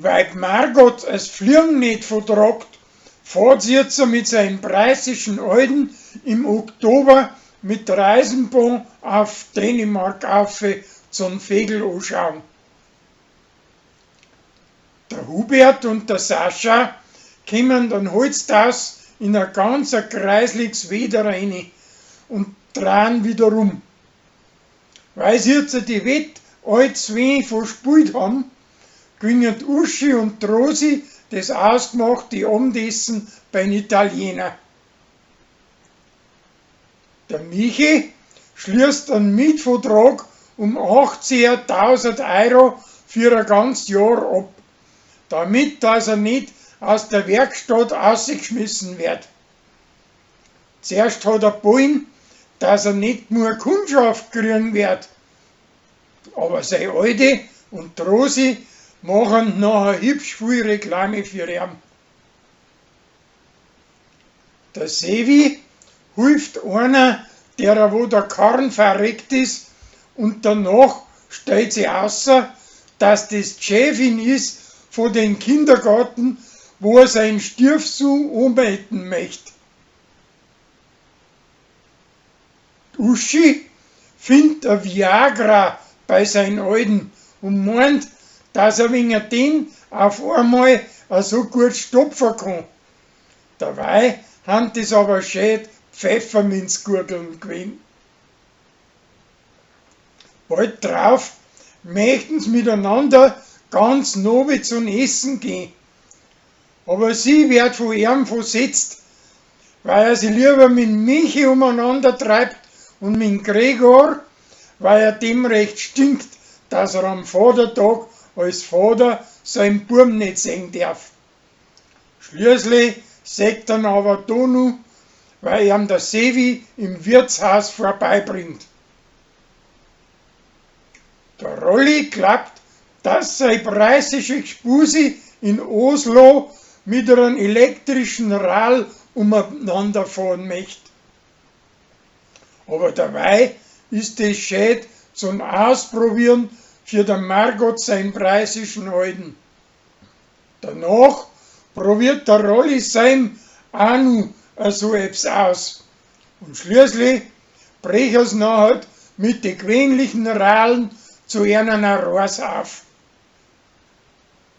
Weil d'Margot es Fliegen net vertragt, fahrt sie jetzt mit seinem preußischen Alten im Oktober mit der Eisenbahn auf Dänemark auf zum Vögel anschauen. Der Hubert und der Sascha kommen dann heutzutage in ein ganz kreisliches Wetter rein und drehen wieder rum. Weil sie jetzt die Wett alle zwei verspielt haben, gewinnen Uschi und Rosi das ausgemachte Abendessen beim Italiener. Der Michi schließt einen Mietvertrag um 18.000 Euro für ein ganzes Jahr ab, damit dass er nicht aus der Werkstatt rausgeschmissen wird. Zuerst hat er wollen, dass er nicht nur Kundschaft kriegen wird, aber seine Alte und die Rosi machen nachher hübsch viel Reklame für ihn. Der Sevi hilft einer, der wo der Karren verreckt ist, und danach stellt sich außer, dass das die Chefin ist von den Kindergarten, wo er seinen Stiefsohn anmelden möchte. Uschi findet ein Viagra bei seinen Alten und meint, dass er wegen den auf einmal so gut stopfen kann. Dabei haben das aber schön Pfefferminzgurgeln gewesen. Bald drauf möchten sie miteinander ganz nobel zum Essen gehen. Aber sie wird von ihm versetzt, weil er sie lieber mit Michi umeinander treibt und mit Gregor, weil er dem recht stinkt, dass er am Vatertag als Vater seinen Bub nicht sehen darf. Schließlich sagt er aber da noch, weil ihm der Sevi im Wirtshaus vorbeibringt. Der Rolli glaubt, dass sein preußische Gspusi in Oslo mit einem elektrischen Rad umeinander fahren möchte. Aber dabei ist das schön zum Ausprobieren für den Margot sein preußischen Alten. Danach probiert der Rolli sein auch noch so etwas aus. Und schließlich brechen sie nachher mit den gewöhnlichen Rallen zu einer Reise auf.